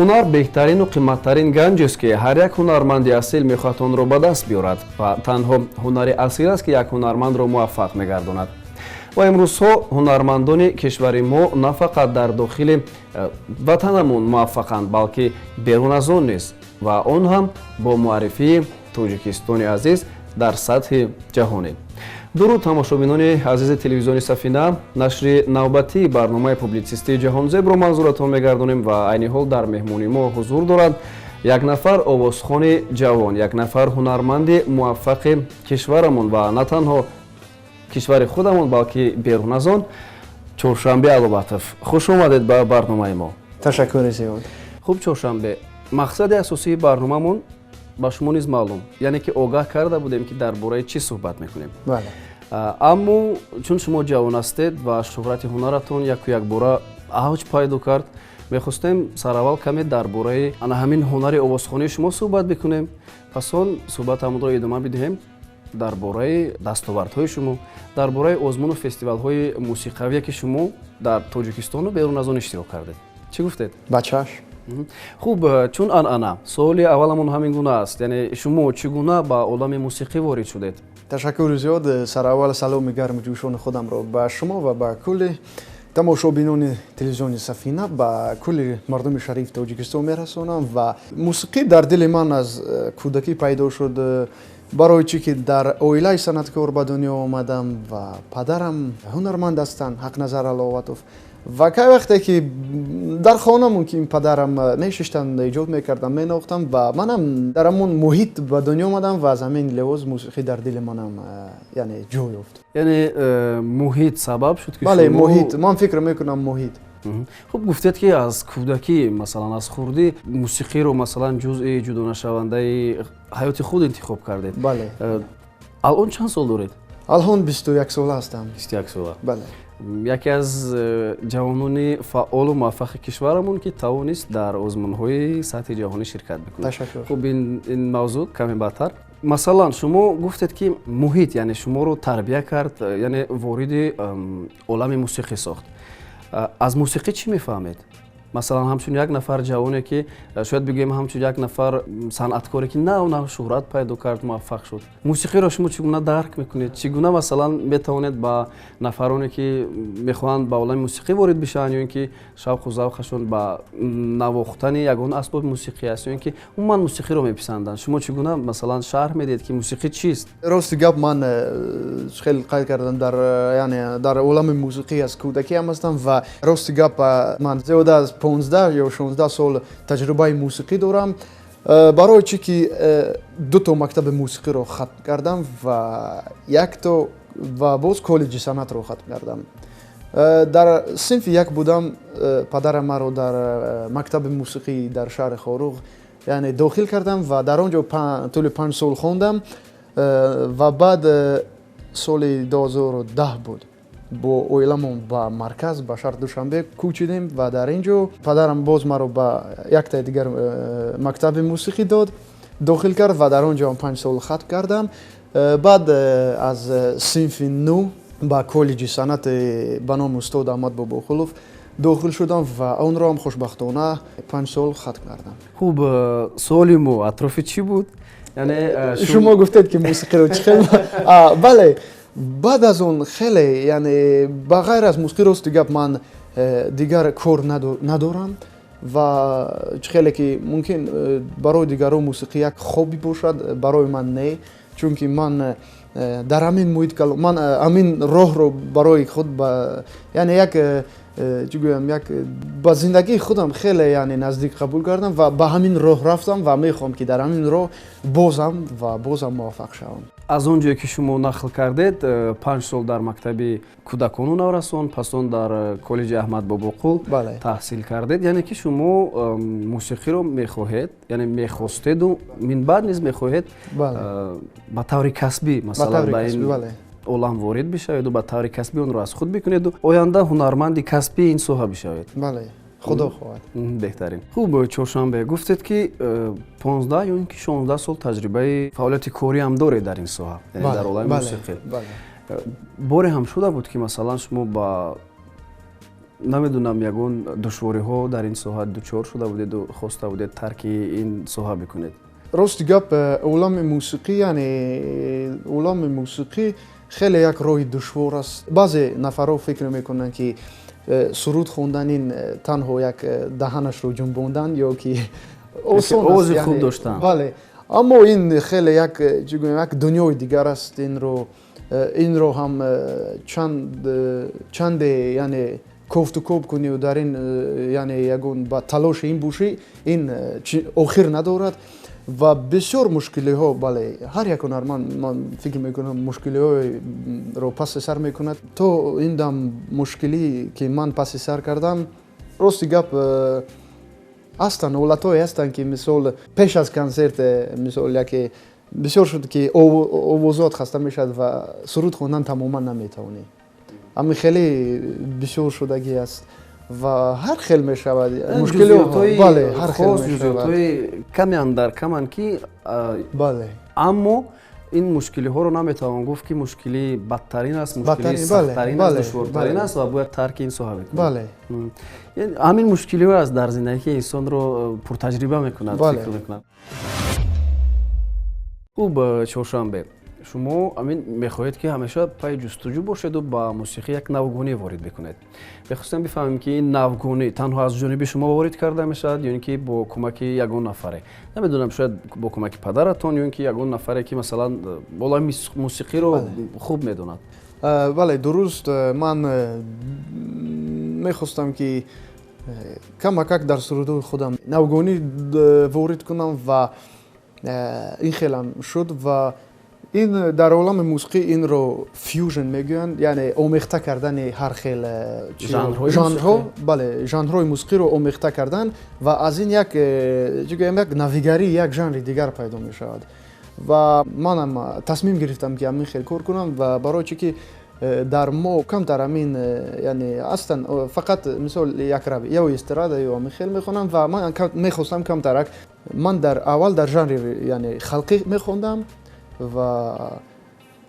Ҳунар беҳтарину қимматтарин ганҷест, ки ҳар як ҳунарманди асил мехоҳад онро ба даст биёрад, ва танҳо ҳунари асил аст, ки як ҳунармандро муваффақ мегардонад. Ва имрӯзҳо ҳунармандони кишвари мо на фақат дар дохили ватанамон муваффақанд, балки берун аз он низ, ва он ҳам бо муаррифии Тоҷикистони азиз дар сатҳи ҷаҳонӣ. Дуруд, тамошобинони азизи телевизиони «Сафина». Нашри навбатии барномаи публитсистии «Ҷаҳонзебро» манзуратон мегардонем ва айни ҳол дар меҳмони мо ҳузур дорад як нафар овозхони ҷавон, як нафар ҳунарманди муваффақи кишварамон ва на танҳо кишвари худамон, балки берун аз он, Чоршанбе Аловатов. Хуш омадед ба барномаи мо. Ташаккури зиёд. Хуб, Чоршанбе, мақсади асосии барномамон ба шумо низ маълум, яъне ки огаҳ карда будем, ки дар бораи чӣ суҳбат мекунем. Бале. Аммо чун шумо ҷавон ҳастед ва шӯҳрати ҳунаратон яку якбора авҷ пайдо кард, мехостем сараввал каме дар бораи ана ҳамин ҳунари овозхонии шумо суҳбат бикунем, пас он суҳбатамонро идома бидиҳем дар бораи дастовардҳои шумо, дар бораи озмуну фестивалҳои мусиқавие, ки шумо дар Тоҷикистону берун аз он иштирок кардед. Чӣ гуфтед? Ба чашм. Хуб, чун анъана, суоли авваламон ҳамин гуна аст, яъне шумо чӣ гуна ба олами мусиқӣ ворид шудед? Ташаккури зиёд. Сараввал саломи гарму ҷӯшони худамро ба шумо ва ба кулли тамошобинони телевизиони «Сафина», ба кулли мардуми шарифи Тоҷикистон мерасонам. Ва мусиқӣ дар дили ман аз кӯдакӣ пайдо шуд, барои чӣ ки дар оилаи санъаткор ба дунё омадам ва падарам ҳунарманд ҳастанд, Ҳақназар Аловатов. Ва кай вақте ки дар хона мумкин падарам мешиштанд, эҷод мекардам, менохтам ва манам дар ҳамон муҳит ба дунё омадам ва аз ҳамин лиҳоз мусиқӣ дар дили манам яъне ҷой ёфт. Яъне муҳит сабаб шуд, ки Бале, муҳит, ман фикр мекунам, муҳит. Хуб, гуфтед, ки аз кӯдакӣ, масалан, аз хурдӣ мусиқиро, масалан, ҷузъи ҷудонашавандаи ҳаёти худ интихоб кардед. Бале. Алон чанд сол доред? Алҳон 21 сола ҳастам. 21 сола. Бале. Яке аз ҷавонони фаъолу муваффақи кишварамон, ки тавонист дар озмунҳои сатҳи ҷаҳонӣ ширкат бикунад. Ташаккур. Хуб, ин мавзӯъ каме баъдтар. Масалан, шумо гуфтед, ки муҳит, яъне шуморо тарбия кард, яъне вориди олами мусиқӣ сохт. Аз мусиқӣ чӣ мефаҳмед, масалан, ҳамчун як нафар ҷавоне, ки шояд бигӯем, ҳамчун як нафар санъаткоре, ки нав нав шӯҳрат пайдо кард, муваффақ шуд? Мусиқиро шумо чӣ гуна дарк мекунед? Чӣ гуна, масалан, метавонед ба нафароне, ки мехоҳанд ба олами мусиқӣ ворид бишаванд ё ин ки шавқу завқашон ба навохтани ягон асбоби мусиқӣ аст, ё ин ки умуман мусиқиро меписанданд, шумо чӣ гуна, масалан, шарҳ медиҳед, ки мусиқӣ чист? Рости гап, ман хеле қайд кардам, дар яъне дар олами мусиқӣ аз кӯдакӣ ҳам ҳастам. Ва рости гап, ман зиёда аз 15 ё 16 сол таҷрибаи мусиқӣ дорам, барои чӣ ки дуто мактаби мусиқиро хатм кардам ва якто ва боз коллеҷи санъатро хатм кардам. Дар синфи як будам, падарам маро дар мактаби мусиқӣ дар шаҳри Хоруғ, яъне, дохил кардам ва дар он ҷо тӯли 5 сол хондам. Ва баъд соли 2010 буд, бо оиламон ба марказ, ба шаҳри Душанбе кӯчидем ва дар ин ҷо падарам боз маро ба яктаи дигар мактаби мусиқӣ дод, дохил кард ва дар он ҷо 5 сол хатм кардам. Баъд аз синфи нӯ ба коллеҷи санъати ба номи устод Аҳмад Бобохулов дохил шудам ва онро ҳам хушбахтона 5 сол хатм кардам. Хуб, суоли мо атрофи чӣ буд, яъне? Шумо гуфтед, ки мусиқиро чӣ хел. Бале, баъд аз он хеле, яъне, ба ғайр аз мусиқӣ, рости гап, ман дигар кор надорам. Ва чӣ хеле ки мумкин барои дигарон мусиқӣ як хобби бошад, барои ман не, чунки ман дар ҳамин муҳит, ман ҳамин роҳро барои худ, яъне як, чӣ гӯям, як ба зиндагии худам хеле, яъне, наздик қабул кардам ва ба ҳамин роҳ рафтам ва мехоҳам, ки дар ҳамин роҳ бозам ва бозам муваффақ шавам. Аз он ҷое ки шумо нақл кардед, 5 сол дар мактаби кӯдакону наврасон, пас он дар коллеҷи Аҳмад Бобоқул таҳсил кардед, яъне ки шумо мусиқиро мехоҳед, яъне мехостеду минбаъд низ мехоҳед ба таври касбӣ, масалан, ба ин олам ворид бишаведу ба таври касбӣ онро аз худ бикунеду оянда ҳунарманди касбии ин соҳа бишавед. Бале, Худо хоҳад. Беҳтарин. Хуб, Чоршанбе, гуфтед, ки 15 ё ин ки 16 сол таҷрибаи фаъолияти корӣ ҳам доред дар ин соҳа, яъне дар олами мусиқӣ. Боре ҳам шуда буд, ки, масалан, шумо ба Намедонам, ягон душвориҳо дар ин соҳа дучор шуда будеду хоста будед тарки ин соҳа бикунед? Рости гап, олами мусиқӣ, яъне олами мусиқӣ хеле як роҳи душвор аст. Баъзе нафарҳо фикр мекунанд, ки суруд хондан ин танҳо як даҳанашро ҷунбондан ё ки осон, овози хуб доштан. Бале, аммо ин хеле як, чӣ гӯям, як дунёи дигар аст. Инро ҳам чанде, яъне, кофту коб кунию дар ин, яъне, ягон ба талоши ин бошӣ, ин охир надорад ва бисёр мушкилиҳо. Бале, ҳар як ҳунарманд, ман фикр мекунам, мушкилиҳоро паси сар мекунад. То ин дам мушкилӣ, ки ман паси сар кардам, рости гап, ҳастанд ҳолатҳое ҳастанд, ки мисол пеш аз консерт, мисол, яке бисёр шуд, ки овозот хаста мешавад ва суруд хондан тамоман наметавонӣ. Ҳамин хеле бисёр шудагӣ аст ва ҳар хел мешавад мушкилиҳои хос, ҷузъиётҳои каме андар каманд, ки аммо ин мушкилиҳоро наметавон гуфт, ки мушкилии бадтарин аст, мушкилии сахттарин аст, душвортарин аст ва бояд тарки ин соҳа бикунед. Ҳамин мушкилиҳо аст дар зиндагӣ, ки инсонро пуртаҷриба мекунад, фикр мекунад. Хуб, Чоршанбе, шумо ҳамин мехоҳед, ки ҳамеша пайи ҷустуҷӯ бошеду ба мусиқӣ як навгонӣ ворид бикунед. Мехостем бифаҳмем, ки ин навгонӣ танҳо аз ҷониби шумо ворид карда мешавад ё ин ки бо кӯмаки ягон нафаре, намедонам, шояд бо кӯмаки падаратон ё ин ки ягон нафаре, ки масалан болои мусиқиро хуб медонад? Бале, дуруст. Ман мехостам, ки камакак дар сурудҳои худам навгонӣ ворид кунам ва ин хелам шуд. Ва ин дар олами мусиқӣ инро фьюжн мегӯянд, яъне омехта кардани ҳар хел жанрҳо. Бале, жанрҳои мусиқиро омехта кардан ва аз ин як, чӣ гӯям, як навигарӣ, як жанри дигар пайдо мешавад. Ва манам тасмим гирифтам, ки ҳамин хел кор кунам. Ва барои чӣ ки дар мо камтар ҳамин, яъне, ҳастанд, фақат мисол як рави ё эстрада ё ҳамин хел мехонам. Ва ман мехостам камтарак, ман дар аввал дар жанри, яъне, халқӣ мехондам ва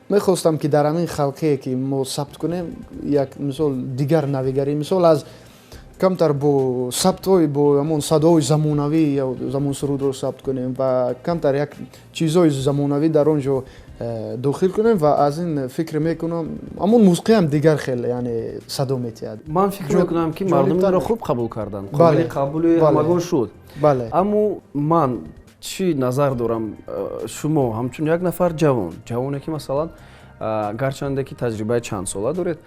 мехостам, ки дар ҳамин халқие, ки мо сабт кунем, як мисол дигар навигарӣ, мисол, аз камтар бо сабтҳои, бо ҳамон садоҳои замонавӣ ё замон сурудро сабт кунем ва камтар як чизҳои замонавӣ дар он ҷо дохил кунем. Ва аз ин фикр мекунам, ҳамон мусиқиам дигар хел, яъне, садо метиҳад. Ман фикр мекунам, ки мардум инро хуб қабул карданд, қобили қабули ҳамагон шуд. Аммо ман чӣ назар дорам? Шумо ҳамчун як нафар ҷавон, ҷавоне, ки масалан гарчанде ки таҷрибаи чандсола доред,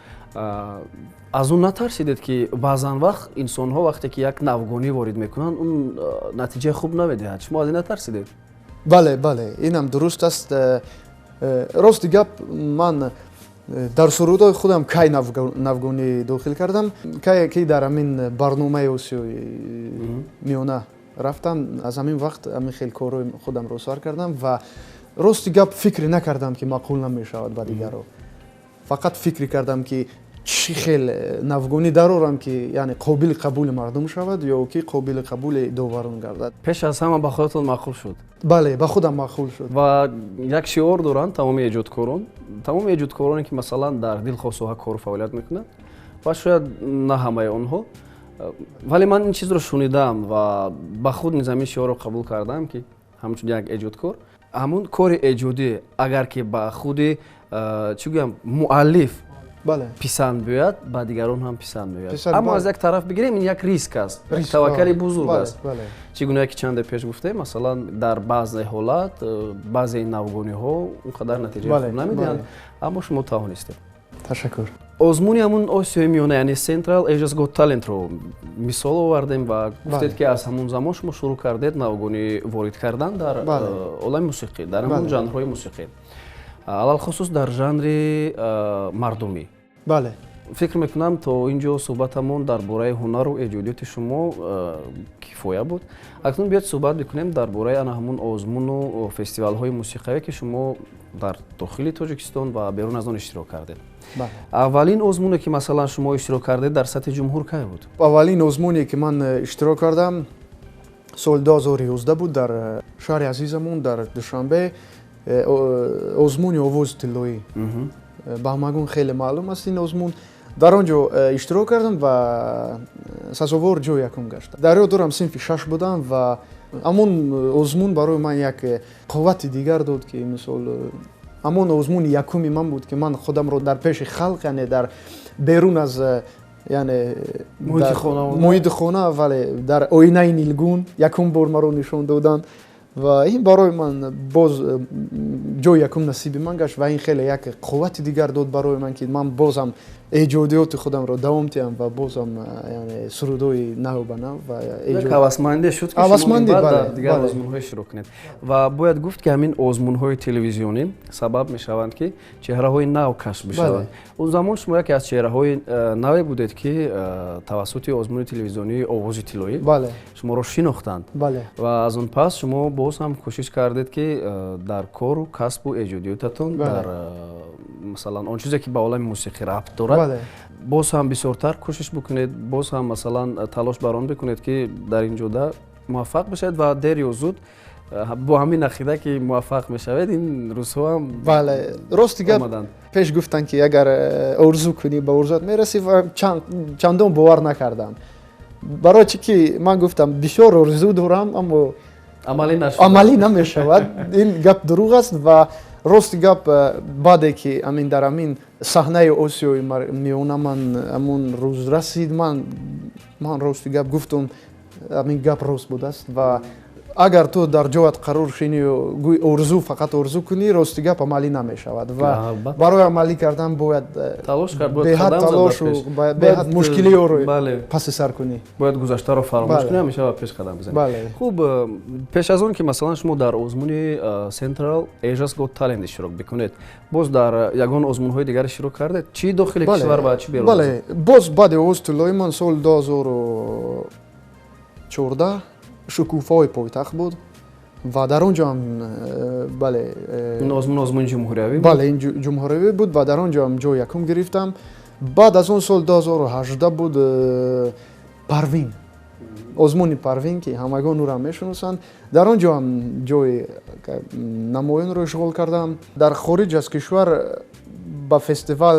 аз он натарсидед, ки баъзан вақт инсонҳо вақте ки як навгонӣ ворид мекунанд, он натиҷаи хуб намедиҳад? Шумо аз ин натарсидед? Бале, инам дуруст аст. Рости гап, ман дар сурудҳои худам кай навгонӣ дохил кардам? Кае ки дар ҳамин барномаи Осиёи Миёна рафтам, аз ҳамин вақт ҳамин хел корҳои худамро сар кардам. Ва рости гап, фикре накардам, ки маъқул намешавад ба дигарро. Фақат фикре кардам, ки чӣ хел навгонӣ дарорам, ки, яъне, қобили қабули мардум шавад ё ки қобили қабули доварон гардад. Пеш аз ҳама ба худатон маъқул шуд? Бале, ба худам маъқул шуд. Ва як шиор доранд тамоми эҷодкорон, тамоми эҷодкороне, ки масалан дар дилхоҳ соҳа кору фаъолият мекунанд, ва шояд на ҳамаи онҳо, вале ман ин чизро шунидам ва ба худ низ ҳамин шиорро қабул кардам, ки ҳамчун як эҷодкор ҳамун кори эҷодӣ, агар ки ба худи, чӣ гӯям, муаллиф писанд биёяд, ба дигарон ҳам писанд меояд. Аммо аз як тараф бигирем, ин як риск аст, таваккали бузург аст. Чӣ гуна ки чанде пеш гуфтем, масалан, дар баъзе ҳолат баъзе навгониҳо он қадар натиҷаи хуб намедиҳанд, аммо шумо тавонистед. Ташаккур. Озмуни ҳамун Осиёи Миёна, яъне Central Asia's Got Talent-ро мисол овардем ва гуфтед, ки аз ҳамун замон шумо шурӯъ кардед навгонӣ ворид кардан дар олами мусиқӣ, дар ҳамун жанрҳои мусиқӣ, алалхусус дар жанри мардумӣ. Фикр мекунам, то ин ҷо суҳбатамон дар бораи ҳунару эҷодиёти шумо кифоя буд. Акнун биёед суҳбат бикунем дар бораи ана ҳамун озмуну фестивалҳои мусиқавие, ки шумо дар дохили Тоҷикистон ва берун аз он иштирок кардед. Аввалин озмуне, ки масалан шумо иштирок кардед дар сатҳи ҷумҳур, кай буд? Аввалин озмуне, ки ман иштирок кардам, соли 2011 буд, дар шаҳри азизамон, дар Душанбе, озмуни «Овози тиллоӣ». Ба ҳамагон хеле маълум аст ин озмун. Дар он ҷо иштирок кардам ва сазовор ҷои якум гаштам. Дар ёд дорам, синфи шаш будам ва ҳамон озмун барои ман як қуввати дигар дод, ки мисол ҳамон озмуни якуми ман буд, ки ман худамро дар пеши халқ, яъне дар берун аз, яъне муҳити хона, вале дар оинаи нилгун якум бор маро нишон доданд ва ин барои ман боз ҷои якум насиби ман гашт ва ин хеле як қуввати дигар дод барои ман, ки ман бозам эҷодиёти худамро давом диҳам ва бозам, яъне, сурудҳои нав ба нав ва Ҳавасмандӣ шуд, ки шумо дар дигар озмунҳо иштирок кунед. Ва бояд гуфт, ки ҳамин озмунҳои телевизионӣ сабаб мешаванд, ки чеҳраҳои нав кашф бишаванд. Он замон шумо яке аз чеҳраҳои наве будед, ки тавассути озмуни телевизионии «Овози тиллоӣ» шуморо шинохтанд. Ва аз он пас шумо боз ҳам кӯшиш кардед, ки дар кору касбу эҷодиётатон, дар масалан он чизе, ки ба олами мусиқӣ рабт дорад, боз ҳам бисёртар кӯшиш бикунед, боз ҳам, масалан, талош бар он бикунед, ки дар ин ҷода муваффақ бишавед. Ва дер ё зуд бо ҳамин ақида, ки муваффақ мешавед, ин рӯзҳо ҳам Бале, рости гап, пеш гуфтанд, ки агар орзу кунӣ, ба орзуат мерасӣ, ва чандон бовар накардам, барои чӣ ки ман гуфтам, бисёр орзу дорам, аммо амалӣ намешавад, ин гап дурӯғ аст. Ва рости гап, баъде ки амин дар амин саҳнаи Осиёи Миёна ман ҳамон рӯз расид, ман рости гап гуфтум, амин гап рост будааст. Ва агар ту дар ҷоят қарор шинию гӯй орзу, фақат орзу кунӣ, рости гап, амалӣ намешавад. Ва барои амалӣ кардан бояд беҳад талошу беҳад мушкилиёро паси сар кунӣ. Бояд гузаштаро фаромӯш кунӣ, ҳамеша ба пеш қадам бизанӣ. Хуб, пеш аз он ки, масалан, шумо дар озмуни Central Asia's Got Talent иштирок бикунед, боз дар ягон озмунҳои дигар иштирок кардед, чӣ дохили кишвар ва чӣ берун? Бале, боз баъди «Овози тиллоӣ» ман соли 2014 «Шукуфаҳои пойтахт» буд ва дар он ҷо ҳам бале. Ин озмун озмуни ҷумҳуриявӣ? Бале, ин ҷумҳуриявӣ буд ва дар он ҷо ҳам ҷои якум гирифтам. Баъд аз он сол 2018 буд, «Парвин», озмуни «Парвин», ки ҳамагон ӯро мешиносанд, дар он ҷо ҳам ҷои намоёнро ишғол кардам. Дар хориҷ аз кишвар ба фестивал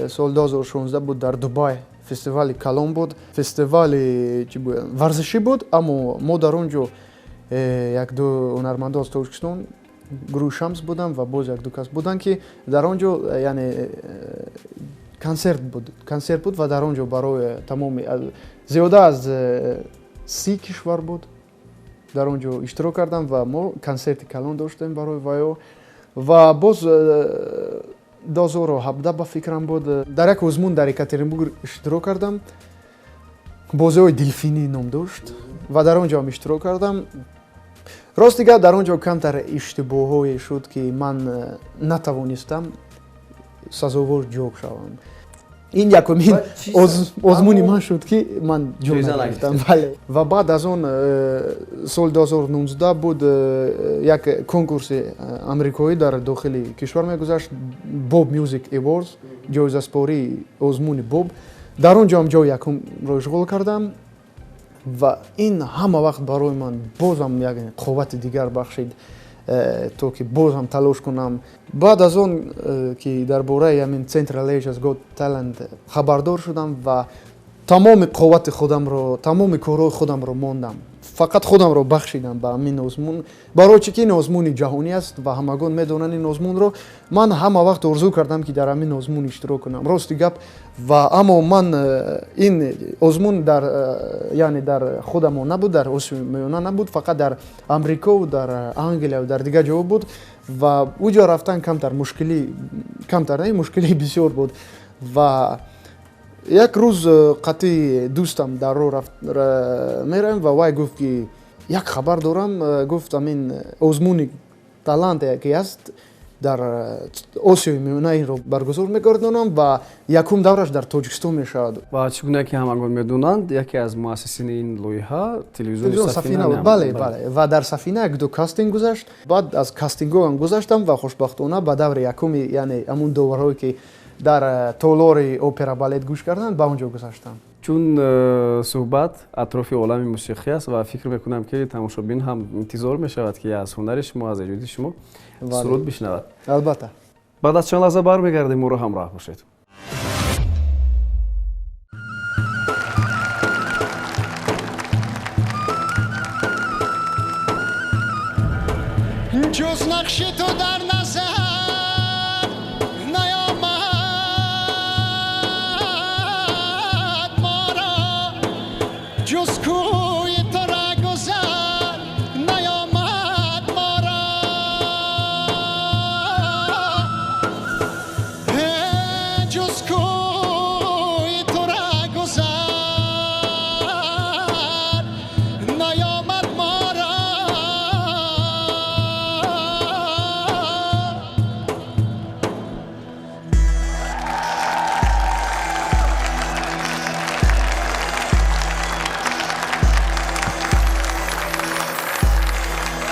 соли 2016 буд, дар Дубай фестивали калон буд, фестивали чӣ варзишӣ буд, аммо мо дар он ҷо якду ҳунармандо аз Тоҷикистон, гурӯҳи «Шамс» будам ва боз якду кас буданд, ки дар он ҷо, яъне, консерт буд ва дар он ҷо барои тамоми зиёда аз 30 кишвар буд, дар он ҷо иштирок кардам ва мо консерти калон доштем барои ваё. Ва боз 2017 ба фикрам буд, дар як озмун дар Екатеринбург иштирок кардам, «Бозиҳои делфинӣ» ном дошт ва дар он ҷо ҳам иштирок кардам. Рости гап, дар он ҷо камтар иштибоҳое шуд, ки ман натавонистам сазовор ҷой шавам. Ин якумин озмуни ман шуд, ки ман ҷой нагирифтам. Бале, ва баъд аз он соли 2019 буд, як конкурси амрикоӣ дар дохили кишвар мегузашт, Bob Music Awards, ҷоизаспории озмуни Боб, дар он ҷо ҳам ҷои якумро ишғол кардам ва ин ҳама вақт барои ман бозам як қуввати дигар бахшид, то ки бозам талош кунам. Баъд аз он ки дар бораи ҳамин Central Asia's Got Talent хабардор шудам ва тамоми қуввати худамро, тамоми корҳои худамро мондам, фақат худамро бахшидам ба ҳамин озмун, барои чӣ ки ин озмуни ҷаҳонӣ аст ва ҳамагон медонанд ин озмунро. Ман ҳама вақт орзу кардам, ки дар ҳамин озмун иштирок кунам, рости гап. Ва аммо ман ин озмун дар яъне дар худамон набуд, дар Осиёи Миёна набуд, фақат дар Амрикову дар Англияву дар дигар ҷоҳо буд ва уҷо рафтан камтар мушкилӣ, камтар не, мушкилии бисёр буд. Ва як рӯз қатъи дӯстам дар роҳ меравем ва вай гуфт, ки як хабар дорам, гуфт, ҳамин озмуни таланте ки аст дар Осиёи Миёна, инро баргузор мегардонам ва якум давраш дар Тоҷикистон мешавад. Ва чӣ гуна ки ҳамагон медонанд, яке аз муассисини ин лоиҳа телевизиони «Сафина» буд. Бале, ва дар «Сафина» якду кастинг гузашт. Баъд аз кастингҳоам гузаштам ва хушбахтона ба даври якуми, яъне ҳамун доварҳое, ки дар толори опера балет гӯш карданд, ба он ҷо гузаштам. Чун суҳбат атрофи олами мусиқӣ аст ва фикр мекунам, ки тамошобин ҳам интизор мешавад, ки аз ҳунари шумо, аз эҷоди шумо суруд бишнавад. Албатта. Баъд аз чанд лаҳза бармегардем, моро ҳамроҳ бошед. جز نقش تو در نظر نیامد ما را، جز کوی تو را گذر نیامد ما را، جز کوی تو را گذر نیامد ما را.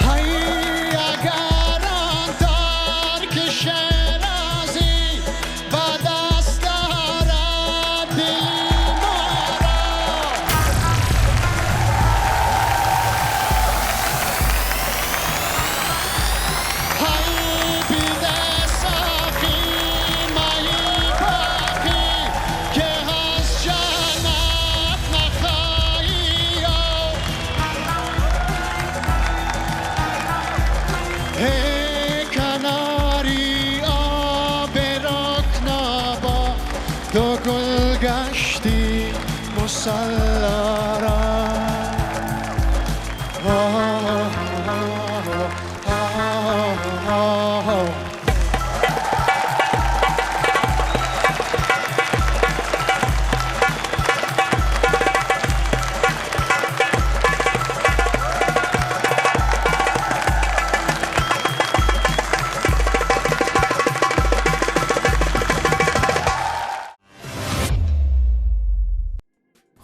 های اگر آن ترک شیرازی به دست دارد دل ما را. های بیده ساقی می باقی که از جنت نخواهی یافت. ای کناری آب رکنابا تو گل گشتی مصلی را.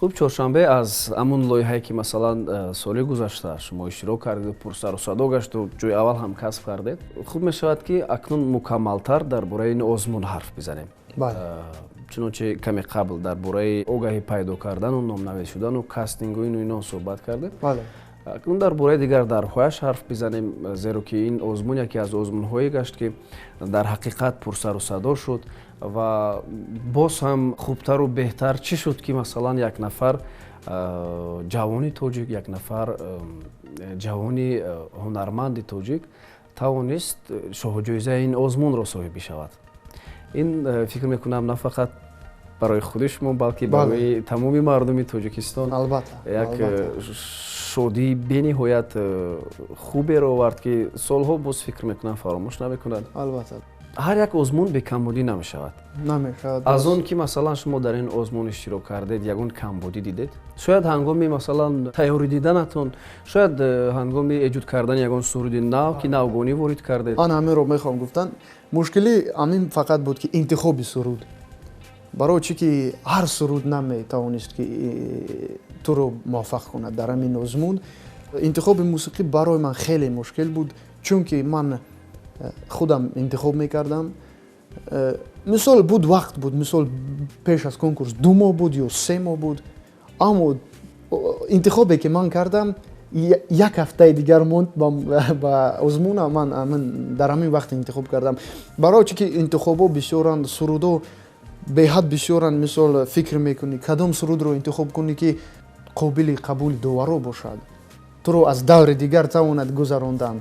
Хуб, Чоршанбе, аз ҳамун лоиҳае ки масалан соли гузашта шумо иштирок кардеду пурсару садо гашту ҷои аввал ҳам касб кардед, хуб мешавад ки акнун мукаммалтар дар бораи ин озмун ҳарф бизанем. Бале. Чунончи каме қабл дар бораи огаҳӣ пайдо кардану номнавис шудану кастингу ину ино суҳбат кардем. Бале. Акнун дар бораи дигар дарҳояш ҳарф бизанем, зеро ки ин озмун яке аз озмунҳое гашт ки дар ҳақиқат пурсару садо шуд ва боз ҳам хубтару беҳтар чӣ шуд ки масалан як нафар ҷавони тоҷик, як нафар ҷавони ҳунарманди тоҷик тавонист шоҳҷоизаи ин озмунро соҳиб бишавад. Ин фикр мекунам на фақат барои худи шумо, балки барои тамоми мардуми Тоҷикистон як шодии бениҳоят хуберо овард ки солҳо боз фикр мекунам фаромӯш намекунанд. Албатта. Ҳар як озмун бекамбудӣ намешавад. Намешавад. Аз он ки масалан шумо дар ин озмун иштирок кардед, ягон камбудӣ дидед? Шояд ҳангоми масалан тайёрӣ диданатон, шояд ҳангоми эҷод кардани ягон суруди нав ки навгонӣ ворид кардед. Ан ҳаминро мехоҳам гуфтан. Мушкили ҳамин фақат буд ки интихоби суруд. Барои чӣ ки ҳар суруд наметавонист ки туро муваффақ кунад дар ҳамин озмун. Интихоби мусиқӣ барои ман хеле мушкил буд, чунки ман худам интихоб мекардам. Мисол буд, вақт буд, мисол пеш аз конкурс 2 моҳ буд ё 3 моҳ буд, аммо интихобе ки ман кардам як ҳафтаи дигар монд ба озмуна, ман дар ҳамин вақт интихоб кардам. Барои чӣ ки интихобҳо бисёранд, сурудҳо беҳад бисёранд, мисол фикр мекунӣ кадом сурудро интихоб кунӣ ки қобили қабули доваро бошад, туро аз даври дигар тавонад гузарондан.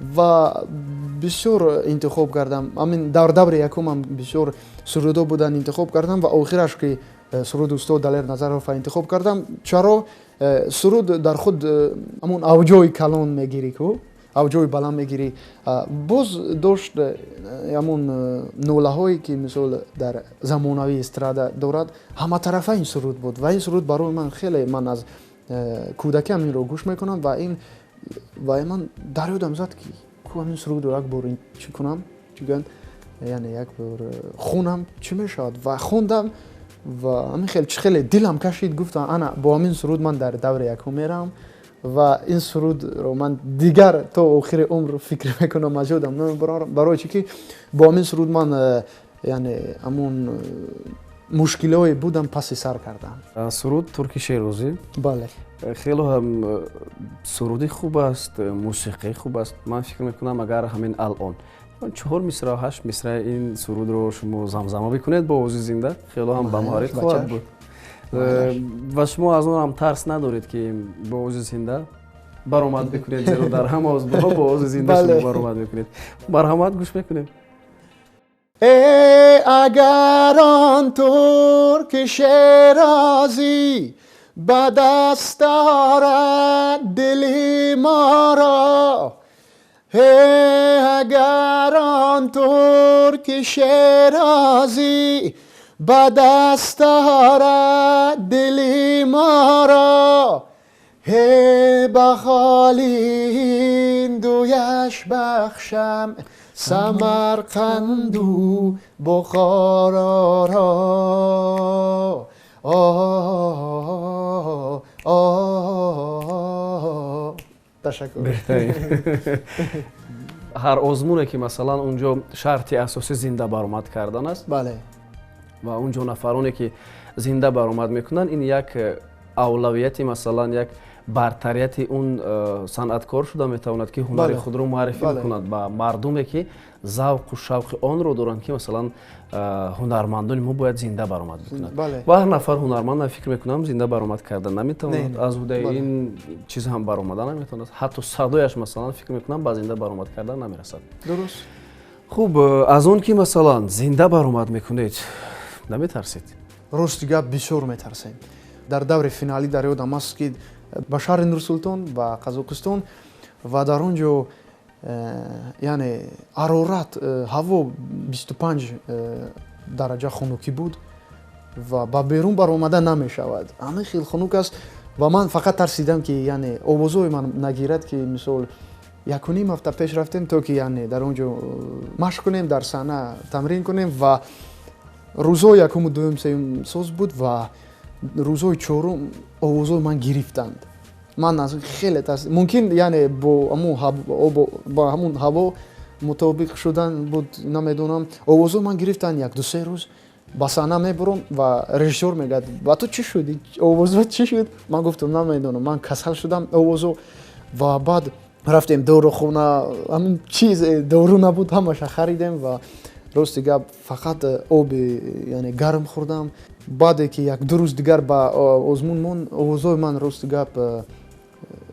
Ва бисёр интихоб кардам. Ҳамин дар даври якумам бисёр сурудҳо буданд, интихоб кардам ва охираш ки суруди устод Далер Назаров интихоб кардам. Чаро? Суруд дар худ ҳамон авҷои калон мегирӣ ку, авҷои баланд мегирӣ. Боз дошт ҳамон нолаҳое ки мисол дар замонавии эстрада дорад, ҳаматарафа ин суруд буд ва ин суруд барои ман хеле, ман аз кӯдакӣ ҳаминро гӯш мекунам ва ин ва ман дар ёдам зад ки ку ҳамин сурудро як бор чӣ кунам, чӣ гӯянд, яъне як бор хунам чӣ мешавад, ва хондам ва ҳамин хел чӣ хеле дилам кашид, гуфтам ана бо ҳамин суруд ман дар даври якум меравам ва ин сурудро ман дигар то охири умр фикр мекунам, аз ёдам намебарам. Барои чӣ ки бо ҳамин суруд ман яъне ҳамон мушкилиҳое будам паси сар кардам. Суруд Турки Шерозӣ. Бале. Хело ҳам суруди хуб аст, мусиқии хуб аст. Ман фикр мекунам агар ҳамин алон 4 мисра, 8 мисра ин сурудро шумо замзама бикунед бо овози зинда, хело ҳам ба маорид хоҳад буд. Ва шумо аз он ҳам тарс надоред ки бо овози зинда Баромад мекунед, зеро дар ҳама озмунҳо бо овози зинда шумо баромад мекунед. Марҳамат, гӯш мекунем. Э, агар он турки шерозӣ ба даст орад дили моро, э, агар он турки шерозӣ ба даст орад дили моро, э, ба холи ҳиндуяш бахшам Самарқанду Бухороро. О, ташаккур. Беҳтарин. Ҳар озмуне ки, масалан, унҷо шарти асосӣ зинда баромад кардан аст, ва унҷо нафароне ки зинда баромад мекунанд, ин як авлавияти, масалан, як бартарияти он санъаткор шуда метавонад, ки ҳунари худро муаррифӣ кунад ба мардуме, ки завқу шавқи онро доранд, ки, масалан, ҳунармандони мо бояд зинда баромад бикунанд. Ва ҳар нафар ҳунарманд, ман фикр мекунам, зинда баромад карда наметавонад, аз ҳудаи ин чиз ҳам баромада наметавонад, ҳатто садояш, масалан, фикр мекунам, ба зинда баромад кардан намерасад. Дуруст. Хуб, аз он ки, масалан, зинда баромад мекунед, наметарсед? Рости гап, бисёр метарсем. Дар даври финалӣ дар ёдам аст, ки ба шаҳри Нурсултон, ба Қазоқистон, ва дар он ҷо яъне ҳарорат ҳаво 25 дараҷа хунукӣ буд ва ба берун баромада намешавад, ҳамин хел хунук аст. Ва ман фақат тарсидам, ки яъне овозҳои ман нагирад, ки мисол якуним ҳафта пеш рафтем, то ки яъне дар он ҷо машқ кунем, дар саҳна тамрин кунем. Ва рӯзҳои якуму дуюм, сеюм соз буд ва рӯзҳои чорум овозҳои ман гирифтанд. Ман аз хеле тарс, мумкин, яъне бо ҳамун ҳаво мутобиқ шудан буд, намедонам. Овозҳои ман гирифтанд, як ду се рӯз ба саҳна мебурам ва режиссёр мегӯяд: «Ба ту чӣ шуд? Овозҳо чӣ шуд?» Ман гуфтам: «Намедонам, ман касал шудам овозҳо». Ва баъд рафтем дорухона, ҳамин чиз дору набуд, ҳамаша харидем. Ва рости гап, фақат оби яъне гарм хӯрдам. Баъде ки як ду рӯз дигар ба озмун монд, овозҳои ман, рости гап,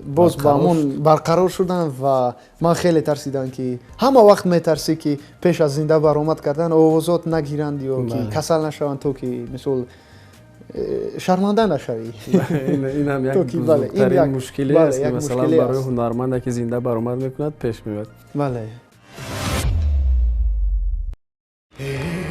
боз ба ҳамон барқарор шуданд. Ва ман хеле тарсидам, ки ҳама вақт метарсӣ, ки пеш аз зинда баромад кардан овозот нагиранд ё ки касал нашаванд, то ки мисол шарманда нашавӣ. Инам як бузургтарин мушкиле аст, ки, масалан, барои ҳунарманде, ки зинда баромад мекунад, пеш меояд. Бале. Hey,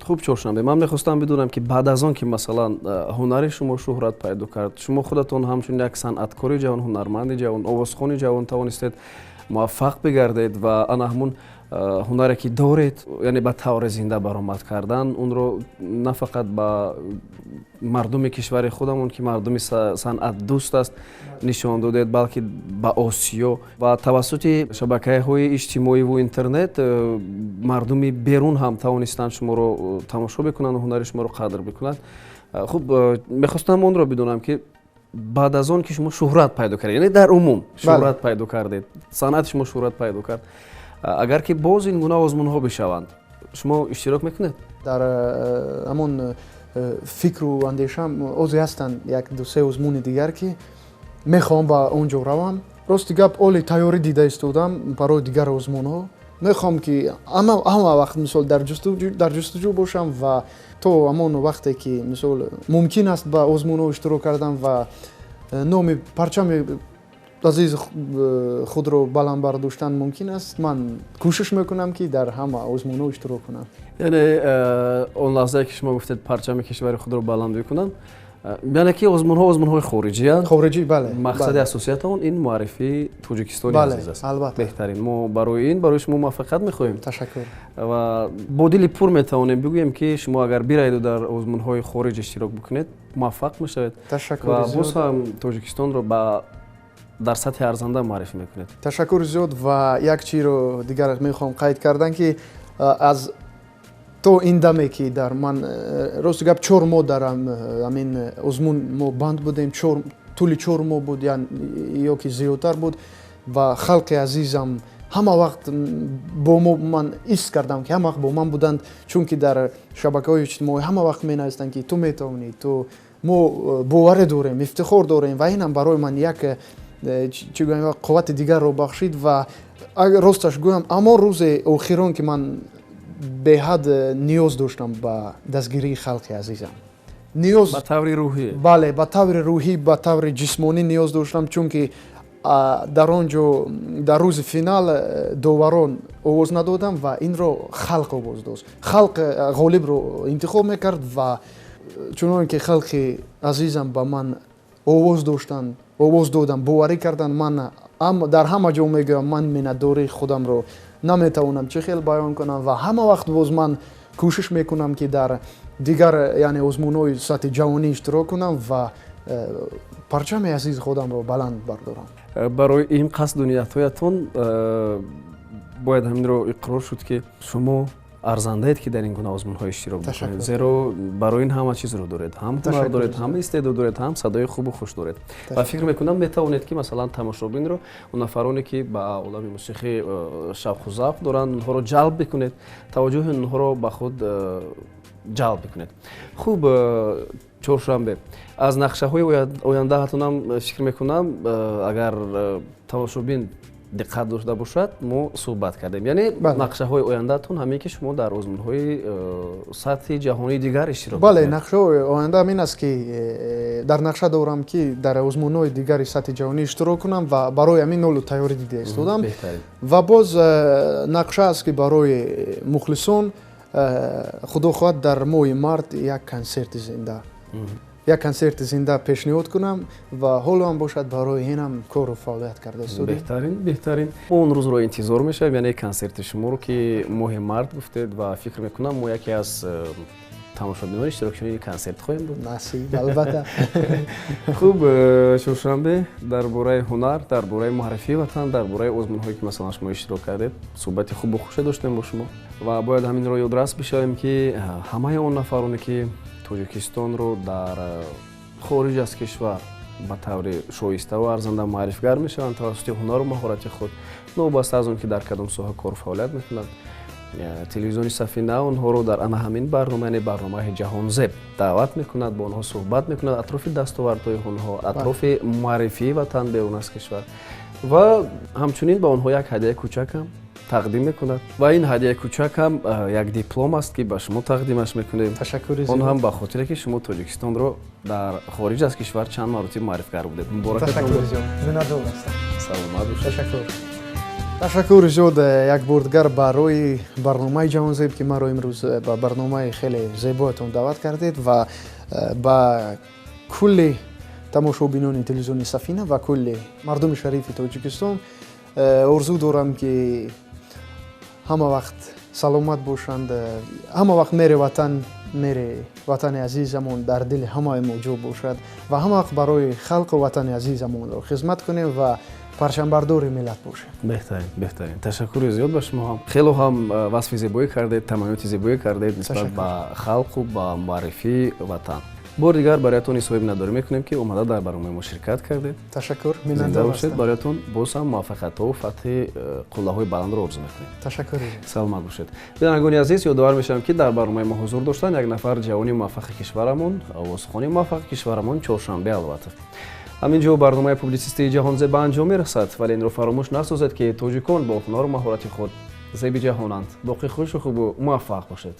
Хуб, Чоршанбе, ман мехостам бидонам, ки баъд аз он ки масалан ҳунари шумо шӯҳрат пайдо кард, шумо худатон ҳамчун як санъаткори ҷавон, ҳунарманди ҷавон, овозхони ҷавон тавонистед муваффақ бигардед ва ана ҳамун ҳунаре ки доред, яъне ба таври зинда баромад кардан, онро на фақат ба мардуми кишвари худамон, ки мардуми санъатдӯст аст, нишон додед, балки ба Осиё ва тавассути шабакаҳои иҷтимоиву интернет мардуми берун ҳам тавонистанд шуморо тамошо бикунанд, ҳунари шуморо қадр бикунанд. Хуб, мехостам онро бидонам, ки баъд аз он ки шумо шӯҳрат пайдо кардед, яъне дар умум шӯҳрат пайдо кардед, санъати шумо шӯҳрат пайдо кард, агар ки боз ин гуна озмунҳо бишаванд, шумо иштирок мекунед? Дар ҳамон фикру андешам озе ҳастанд як ду се озмуни дигар, ки мехоҳам ба он ҷо равам. Рости гап, оли тайёрӣ дида истодам барои дигар озмунҳо. Мехоҳам, ки ҳама вақт, мисол, дар ҷустуҷӯ бошам ва то ҳамон вақте ки, мисол, мумкин аст ба озмунҳо иштирок кардан ва номи парчами азизи худро баланд бардоштан мумкин аст, ман кӯшиш мекунам, ки дар ҳама озмунҳо иштирок кунам. Яъне он лаҳзае ки шумо гуфтед парчами кишвари худро баланд бикунам, яъне ки озмунҳо озмунҳои хориҷиянд? Хориҷӣ, бале. Мақсади асосиятон ин муаррифии Тоҷикистони азиз аст. Албатта. Беҳтарин. Мо барои ин барои шумо муваффақият мехоҳем. Ташаккур. Ва бо дили пур метавонем бигӯем, ки шумо агар бираеду дар озмунҳои хориҷ иштирок бикунед, муваффақ мешавед. Ташаккур. Ва боз ҳам Тоҷикистонро ба дар сатҳи арзанда муаррифӣ мекунед. Ташаккур зиёд. Ва як чиро дигар мехоҳам қайд кардан, ки аз то ин даме ки дар ман, рости гап, 4 моҳ дар ҳамин озмун мо банд будем, тӯли 4 моҳ буд ё ки зиёдтар буд, ва халқи азизам ҳама вақт бо мо, ман ҳис кардам, ки ҳама вақт бо ман буданд, чунки дар шабакаҳои иҷтимоӣ ҳама вақт менавистанд, ки ту метавонӣ, ту мо боварӣ дорем, ифтихор дорем. Ва инам барои ман як, чӣ гӯям, қуввати дигарро бахшид. Ва росташ гӯям, аммо рӯзи охирон, ки ман беҳад ниёз доштам ба дастгирии халқи азизам, ниёз ба таври рӯҳӣ. Бале, ба таври рӯҳӣ, ба таври ҷисмонӣ ниёз доштам, чунки дар он ҷо дар рӯзи финал доварон овоз надодам ва инро халқ овоз дод, халқ ғолибро интихоб мекард. Ва чуноне ки халқи азизам ба ман овоз доштанд, овоз додам, боварӣ карданд, ман дар ҳама ҷо мегӯям, ман миннатдории худамро наметавонам чӣ хел баён кунам. Ва ҳама вақт боз ман кӯшиш мекунам, ки дар дигар, яъне озмунҳои сатҳи ҷавонӣ иштирок кунам ва парчами азизи худамро баланд бардорам. Барои ин қасду ниятҳоятон бояд ҳаминро иқрор шуд, ки шумо арзандаед, ки дар ин гуна озмунҳо иштирок мекунед, зеро барои ин ҳама чизро доред, ҳам ҳунар доред, ҳам истеъдод доред, ҳам садои хубу хуш доред. Ва фикр мекунам, метавонед, ки масалан тамошобинро, он нафароне ки ба олами мусиқӣ шавқу завқ доранд, онҳоро ҷалб бикунед, таваҷҷӯҳи онҳоро ба худ ҷалб бикунед. Хуб, Чоршанбе, аз нақшаҳои ояндаатонам фикр мекунам, агар тамошобин диққат дошта бошад, мо суҳбат кардем, яъне нақшаҳои ояндаатон ҳамин ки шумо дар озмунҳои сатҳи ҷаҳонии дигар иштирок? Бале, нақшаҳои ояндаам ин аст, ки дар нақша дорам, ки дар озмунҳои дигари сатҳи ҷаҳонӣ иштирок кунам ва барои ҳамин ҳолу тайёрӣ дида истодам. Ва боз нақша аст, ки барои мухлисон, худо хоҳад, дар моҳи март як консерти зинда пешниҳод кунам ва ҳоло ҳам бошад, барои инам кору фаъолият карда истодем. Беҳтарин, беҳтарин. Мо он рӯзро интизор мешавем, яъне консерти шуморо, ки моҳи март гуфтед, ва фикр мекунам, мо яке аз тамошобинони иштирокчиёни консерт хоҳем буд. Насиб, албатта. Хуб, Чоршанбе, дар бораи ҳунар, дар бораи муаррифии ватан, дар бораи озмунҳое ки масалан шумо иштирок кардед, суҳбати хубу хуше доштем бо шумо. Ва бояд ҳаминро ёдрас бишавем, ки ҳамаи он нафароне ки Тоҷикистонро дар хориҷ аз кишвар ба таври шоиставу арзанда муаррифигар мешаванд тавассути ҳунару маҳорати худ, новобаста аз он ки дар кадом соҳа кору фаъолият мекунанд, телевизиони Сафина онҳоро дар ана ҳамин барнома, яъне барномаи Ҷаҳонзеб, даъват мекунад, бо онҳо суҳбат мекунад атрофи дастовардҳои онҳо, атрофи муаррифии ватан берун аз кишвар ва ҳамчунин ба онҳо як ҳадияи кӯчакам тақдим мекунад. Ва ин ҳадияи кӯчакам як диплом аст, ки ба шумо тақдимаш мекунем. Ташаккури. Он ҳам ба хотире ки шумо Тоҷикистонро дар хориҷ аз кишвар чанд маротиб муарриф карда будед. Муборак. Саломат бошед. Ташаккур. Ташаккур зиёд як бор дигар барои барномаи Ҷаҳонзеб, ки маро имрӯз ба барномаи хеле зебоятон даъват кардед, ва ба кулли тамошобинони телевизиони Сафина ва кулли мардуми шарифи Тоҷикистон орзу дорам, ки ҳама вақт саломат бошанд, ҳама вақт мери ватан, мери ватани азизамон дар дили ҳамаи мо ҷо бошад ва ҳама вақт барои халқу ватани азизамонро хизмат кунем ва парчамбардори миллат бошем. Беҳтарин, беҳтарин. Ташаккури зиёд ба шумо ҳам. Хело ҳам васфи зебоӣ кардед, таманниёти зебоӣ кардед нисбат ба халқу ба муаррифии ватан. Бори дигар бароятон изҳори миннатдорӣ мекунем, ки омада дар барномаи мо ширкат кардед. Ташаккур. Зинда бошед. Бароятон боз ҳам муваффақиятҳову фатҳи қуллаҳои баландро орзу мекунем. Ташаккур. Саломат бошед. Бинандагони азиз, ёдовар мешавам, ки дар барномаи мо ҳузур доштанд як нафар ҷавони муваффақи кишварамон, овозхони муваффақи кишварамон Чоршанбе Алватов. Ҳамин ҷо барномаи публитсистии Ҷаҳонзеб ба анҷом мерасад, вале инро фаромӯш насозед, ки тоҷикон бо ҳунару маҳорати худ зеби ҷаҳонанд. Боқӣ хушу хубу муваффақ бошед.